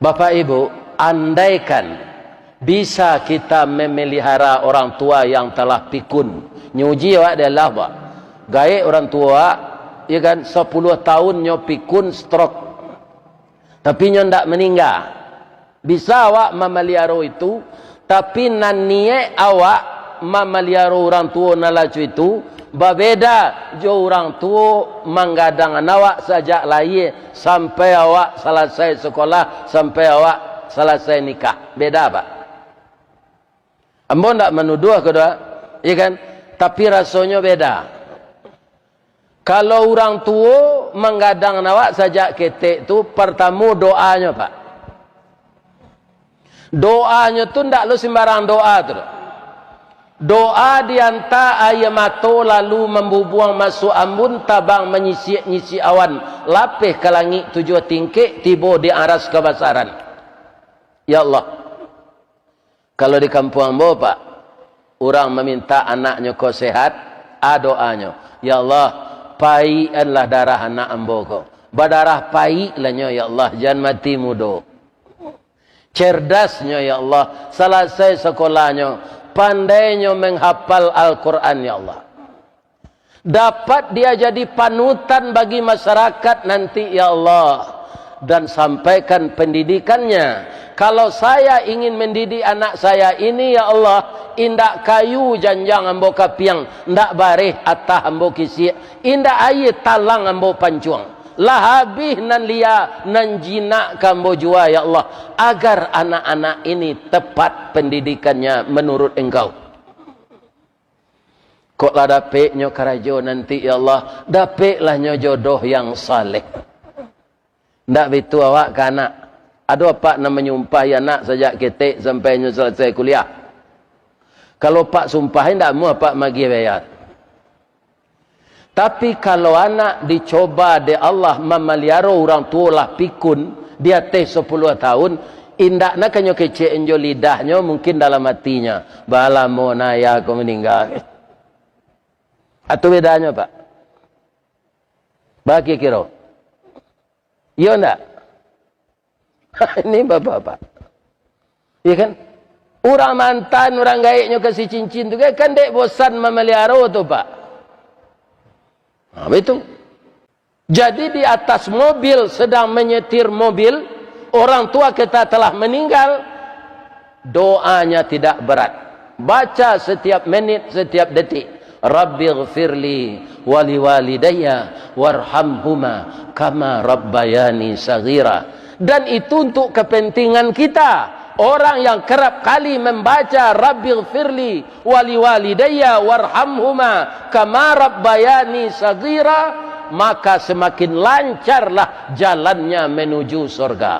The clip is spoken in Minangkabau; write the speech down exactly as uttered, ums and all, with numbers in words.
Bapak Ibu, andaikan bisa kita memelihara orang tua yang telah pikun, nyo uji awak dek Allah, Pak. Gaek orang tua awak, ya kan, sapuluah tahun nyo pikun stroke. Tapi nyo ndak maningga. Bisa awak mamaliaro itu, tapi nan niaik awak mamaliaro urang tuo nan lacu itu, babeda jo urang tuo manggadangan awak sajak lahia sampai awak salasai sakolah, sampai awak salasai nikah. Beda, Pak. Ambo ndak manuduah ko doh, iya kan? Tapi rasonyo beda. Kalau urang tuo manggadangan awak sajak ketek tu, partamo doanyo, Pak. Doanyo tu ndak lo simbarang doa tu doh. Doa dianta aia mato lalu mambubuang masuak ambun, tabang manyisiak-nyisiak awan, lapeh ka langik tujuah tingkek, tibo di aras kabasaran. Ya Allah, kalau di kampuang ambo, Pak, urang maminta anaknyo ko sehat, a doanyo, "Ya Allah, paikanlah darah anak ambo ko. Badarah paiklah nyo, ya Allah, jan mati mudo. Cerdasnyo, ya Allah, salasai sakolahnyo, pandainyo manghapal Al-Quran, ya Allah. Dapat dia jadi panutan bagi masyarakat nanti, ya Allah. Dan sampaikan pendidikannya. Kalau saya ingin mendidik anak saya ini, ya Allah, indak kayu janjang ambo kapiang, indak bareh atah ambo kisiak, indak aia talang ambo pancuang. Lah abih nan lia, nan jinak ka ambo jua, ya Allah, agar anak-anak ini tepat pendidikannya menurut Engkau." Kok lah dapeknyo karajo nanti, ya Allah, dapeklah nyo jodoh yang saleh. Ndak bitu awak ka anak. Ado apak nan manyumpahi anak sajak ketek sampai nyo salasai kuliah? Kalau apak sumpahi, ndak amuah apak magiah bayar. Tapi kalau anak dicoba dek Allah mamaliaro urang tuo lah pikun di ateh sapuluah tahun, indak nak kanyo kecek jo lidahnyo, mungkin dalam atinyo, "Balamo na ayah ko maningga." Atu bedanyo, Pak. Bakiro-kiro. Iyo ndak? Ini bapak-bapak. Iya kan? Urang mantan, urang gaeknyo ka si cincin tu kan, kan dek bosan mamaliaro tu, Pak. Nah, betul. Jadi di atas mobil, sedang menyetir mobil, orang tua kita telah meninggal, doanya tidak berat. Baca setiap menit, setiap detik. "Rabbighfirli waliwalidayya warhamhuma kama rabbayani saghira." Dan itu untuk kepentingan kita. Orang yang kerap kali membaca "Rabbighfirli waliwalidayya warhamhuma kama rabbayani saghira", maka semakin lancarlah jalannya menuju surga.